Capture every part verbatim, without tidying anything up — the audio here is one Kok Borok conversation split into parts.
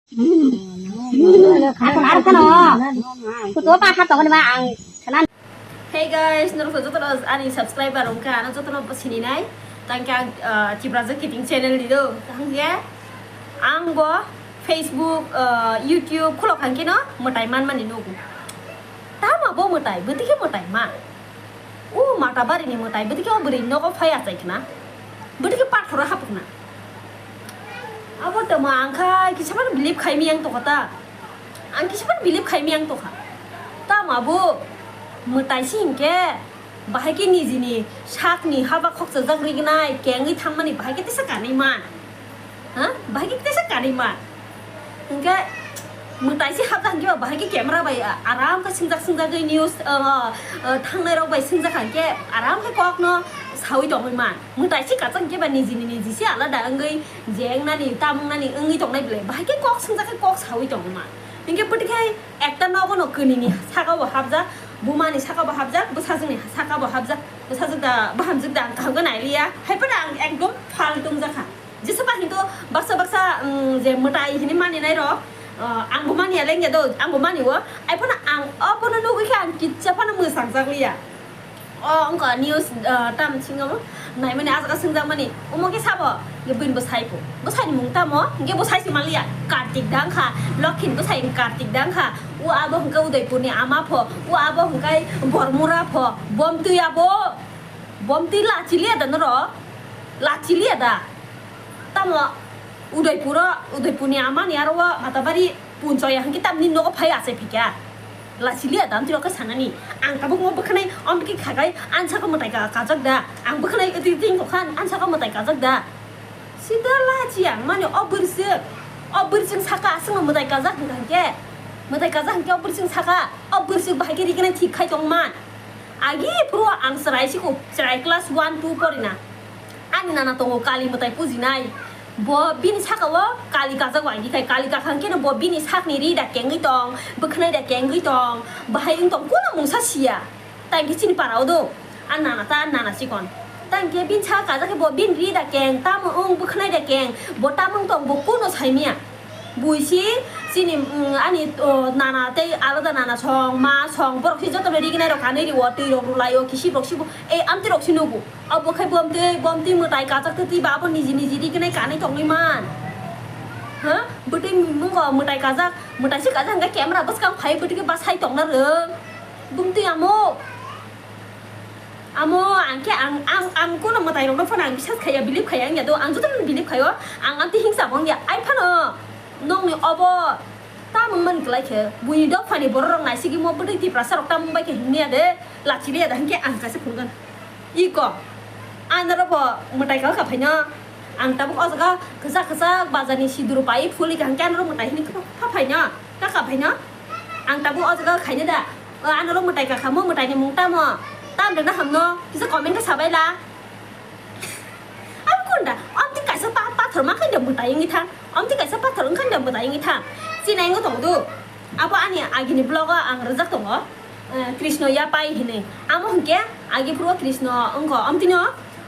Ako na, ako na. Kuto pa ha to ni ma ang sana. Hey guys, norok jotono ani subscriber wngkha, ano jotono bo sininai. Tangkhe ang, ah, Chibrajak Kiting channel ni do. Tangkhe ang bo Facebook, ah, YouTube khulok hangkhe no mwtai manmani nugo. Tama bo mwtai, bwtwi khe mwtai ma. O mata barini mwtai, bwtwi khe o bwrwi nogo phai achai khna. Bwtwi khe pathoro hapukna. Abo tamo ang khai kisa phano believe khai miyang tokha ta. Ang kisa phano believe khai miyang tokha. Tamo abo mwtai se hinkhe bahai khe nijini sakni haba khokchajak rignai kengwi thangmani bahai khe tesa kanwi man. Ha? Bahai khe tesa kanwi man. Hinkhe mwtai se hapjak hinkhe bahai khe camera bai aram khe singjak singjagwi news, uh, uh, thangnai rok bai singjak hinkhe aram khe kokno sawi tongwi man. Mwtai se kachak khe ba nijini niji se alada wngwi je wngnani, tam wngnani wngwi tongnai belai. Bahai khe kok swngjak khe kok sawi tongma. Hinkhe bwtwi khe ekta nogo no kwnini saka bo hapjak, buma ni saka bo hapjak, bwsajwk ni saka bo hapjak, bwsajwk da, bahamjwk da ang kaham khe nai liya. Hai phano ang ekdom phaltung jakha. Jesa ba hinto baksa baksa, um, je mwtai hini mani nai rok, uh, ang bo mani ya lengya do, ang bo mani o. Hai phano ang o phano nugwi khe ang kitsa phano mwsang jak liya. O wngkha news, ah, tam singamo naimani ah jaga swngjak mani, omo khe sabo, hwnkhe bini bwsai pho, bwsaini mung tamo? Hwnkhe bwsai se manliya, Kartik da wngkha, Lokhini bwsai Kartik da wngkha. O abo hwnkhe Udaipurni ama pho, o abo hwnkhe Bormura pho, bomtwi abo, bomtwi lachiliya da norok, lachiliya da. Tamo Udaipuro, Udaipurni amani aro o Matabari punchoya hwnkhe tamni nogo phai achai phikha. Lachiliya da amtwi rok khe sanani. Ang tabuk mo bwkhanai amtwi khakai ansaka mwtai ka-, kajak da. Ang bwkhanai twi twi kha ansaka mwtai kajak da. Sida lachiya mani o bwrwswk. O bwrwswk saka aswkno mwtai kajak hwnkha hwnkhe. Mwtai kajak hwnkhe o bwrwswk saka. O bwrwswk bahai khe rignai thik khai tongman. Agi phuru ang chwrai siko, chwrai class one two porina. Ani nana tongo kali mwtai pujinai. Bo bini saka o kali kajak wai dikhai, kali kakha hwnkhe no bo bini sakni ri da kengwi tong, bwkhnai da kengwi tong, bahai wng tong, kuno mungsa siya. Tai hwnkhe chini para o do. Ani nana ta ani nana chikon. Tai hwnkhe bini saka kajak khe bo bini ri da keng, tamo wng bwkhnai da keng, bo tamo wng tong, bo kuno saimya. Buisi chini, mm, ani, o, nana tei alada nana song, ma song, borok se joto bai rignai rok kanwi rio, twi rok rwlai o, kisi rok sibo, ei amtwi rok se nugo. Abo khai bomtwi, bomtwi mwtai kajak twi twi ba abo niji niji rignai kanwi tongwi man. Ha? Bwtwi mungo mwtai kajak, mwtai se kajak hwnkhe camera bwskang phai bwtwi khe basai tongna rwng. Bumtwi amo. Amo ang khe ang, ang, ang kuno mwtai rokno phano ang bisas khaiya, believe khaiya wngya do, ang jotono believe khaio, ang amtwi hingsa bo wngya, ai phano nokni obo tamung man kwlai khe, buini dophani borok rok naisigwi mo bwtwi Tiprasa rok tamung bai khe himya de, lachi liya da hinkhe ang kaisa phunukgwn. Iko, ang norok bo mwtai kha kha phaino, ang tabuk o jaga kwchak kwchak bazar ni sidur pai phuli kha hinkhe ang norok mwtai hini kha phaino, kha kha phaino, ang tabuk o jaga khaino da. O, ano rok mwtai kakha mo, mwtai ni mung tamo? Tam rwna hamno, kisa comment khe sabai la. Ang kunda, amtwi kaisa pa-, pathor ma khaida mwtai wngwi thang. Amtwi kaisa pathor wngkha da mwtai wngwi thang. Chini wngwi tong do. Abo ani agini vlog o ang rwjak tongo. Eh, Krishna yapai hinwi. Amo hwnkhe agi phuru Krishna wngkha. Amtwino,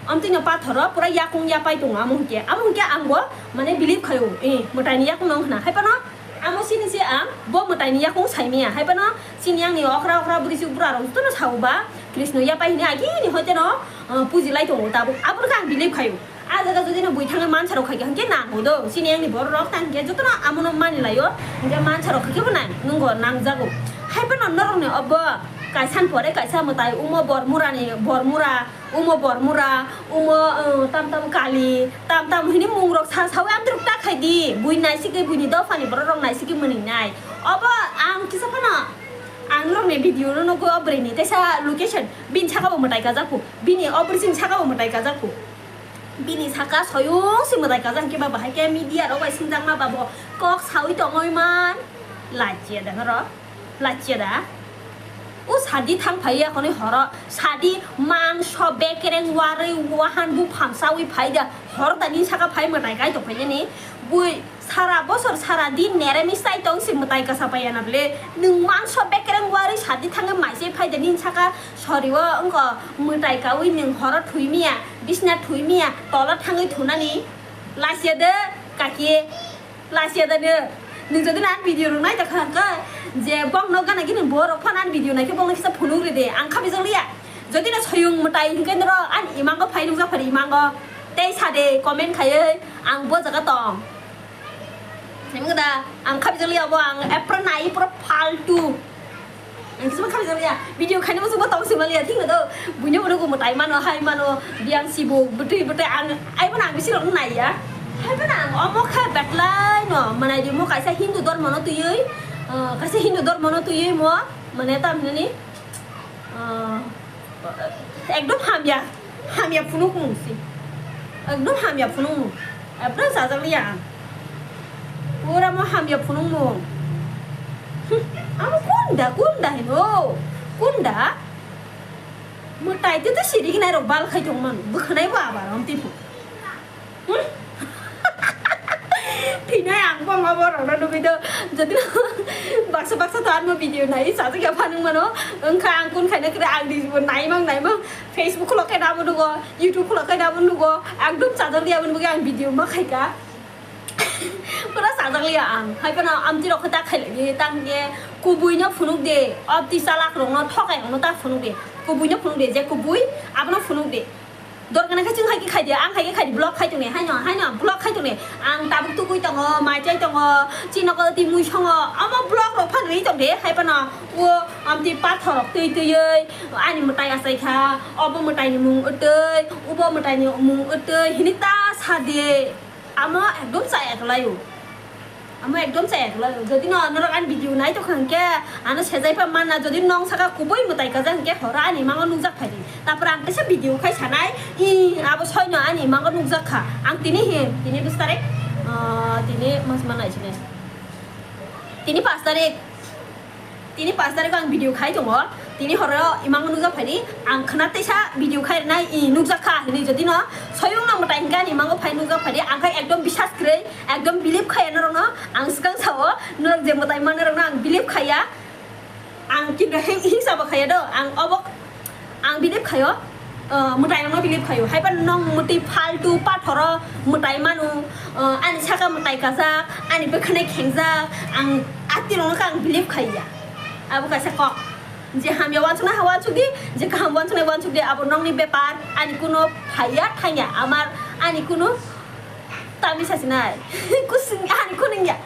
amtwino pathor o pura yakung yapai tongo amo hwnkhe. Amo hwnkhe ang bo mane believe khaio. Eh, mwtai ni yakung no wngkha na. Hai phano Amo sini se ang bo mwtai ni yakung saimaya, hai phano sini yang ni okra okra bwrwi suk bura rok jotono sao ba Krishna yapai hini agi ni hoite no, uh, puji lai tongo tabuk, abo khe ang believe khaio. A jaga jodi no bui thangwi mansa rok khaikha hwnkhe nango do, sini yang ni borok rok tang khe jotono amo no mani laio, hwnkhe mansa rok khaikhe bo nang nungo nangjago. Hai phano norok ni obo kaisa ni pore kaisa mwtai omo bor mura ni bor mura. Umo bor mura, umo, uh, tam tam kali, tam tam hini mung rok sa sawi amtwrwk ta khai di. Bui naisigwi buini dophani borok rok naisigwi mwnwi nai. Obo ang kisa phano ang norok ni video no nugwi o bwrwi ni teisa location bini saka bo mwtai kajak phu. Bini o bwrwi sini saka bo mwtai kajak phu. Bini saka soyung si mwtai kajak hwnkhe ba bahai khe media rok bai swngjak ma ba bo kok sawi tongoi man. Lachia da norok. Lachia da. O sadi thang phai ya khonwi horo. Sadi mangso bekereng warwi wahan buphang sawi phai da. Hor da nini saka phai mwtai kai tong phai nini. Bui sara bosor sara din neramis chai tong si mwtai kasa pai ya na bwle. Nwng mangso bekereng warwi sadi thangwi mai se phai da nini saka sori o wngkha mwtai kawi nwng horo thwi miya, bisna thwi miya, tola thangwi thunani. Lachia de kaki. Lachia da no. Nwng jodi na video rok nai ta kha khe je bok no gana gini borok phan an video nai khe bok no kisa phunuk ride ang kha bijak liya. Jodi na soyung mwtai hinkhe norok an imango phai nukjak phari imango tei sade comment khaiwi ang bo jaga tong. Simi da ang kha bijak liya bo ang epra nai pura faltu. Ang kisa kha bijak liya video khaina muchungma tong sima liya thik na do. Buino buino mwtai mano hai mano biang sibo bwtwi bwtwi ang ai bono ang bisi rok nai ya. Hai bono ang omo kha betlai no manai di mo kaisa Hindu dormo no twiwi, ah, kaisa Hindu dormo no twiwi mo mane tam hinani, ah, ekdom hamya, hamya phunuk mung si. Ekdom hamya phunuk mung. Ekdom sajak liya ang. Pura mo hamya phunuk mung. Amo kunda, kunda hino. Kunda? Mwtai te to siri gnai rok bal khai tong man. Bwkhanai bo abar om tipu. Thinai ang bo ma borok no nugwi do. Jodi baksa baksa to anmo video nai sajak ya phanung mano. Wngkha ang kun khaina kre ang di bo naimang naimang. Facebook khulok khe nabo nugo, YouTube khulok khe nabo nugo. Ang dum sajak liya boni bagwi ang video ma khaika. Pura sajak liya ang. Hai phano amchi rok khe ta khailai di tang khe kubui no phunuk de. Obti chalak rok no thokai rok no ta phunuk de. Kubui no phunuk de je kubui abono phunuk de. Dorkar nangkhe chwng hai khe khai di, ang hai khe khai di, vlog khai tong ni, haino, haino, vlog khai tong ni. Ang tabuk tugui tongo, mai chai tongo, chini nogo twi mui songo, omo vlog rok phan ri tong de, hai phano o amtwi pathor rok twi twiwi ani mwtai achai kha, obo mwtai ni mung wtwi, ubo mwtai ni mung wtwi, hini ta sa de, amo ekdom chaya kwlai o. Amo ekdom chaya kwlai. Jodi no norok ani video nai tongkha hwnkhe ano sejai pha manna, jodi nong saka kubui mwtai kajak hwnkhe horo ani mango nukjak phaidi. Tapor ang teisa video khai sanai, i abo soino ani mango nukjak kha. Ang tini hi, tini bis tarik, ah, tini mas manai sini. Tini pas tarik, tini pas tarik ang video khai tongo. Tini horo imang nukjak phaini, ang khna teisa video khai rwnai, i nukjak kha hinwi jodi no soyung no mwtai hwnkhe ani imango phai nukjak phaidi, ang khai ekdom bisas kwrwi, ekdom believe khaiya norok no, ang swkang sao norok je mwtai manna rok no ang believe khaiya, ang kinto hing-, hingsa bo khaiya do, ang obo ang believe khaio, uh, mwtai rok no believe khaio, hai phano nong mwtwi faltu pathoro mwtai manu, uh, ani saka mwtai kajak, ani bwkhwnai khengjak, ang atwi rok no khe ang believe khaiya, abo kaisa kok. Je hamya uansuknai ha uansuk di, je kaham uansuknai uansuk di, abo nokni bepar, ani kuno phaiya thangya, amar ani kuno tamisa sinai. Kusing ani kuningya.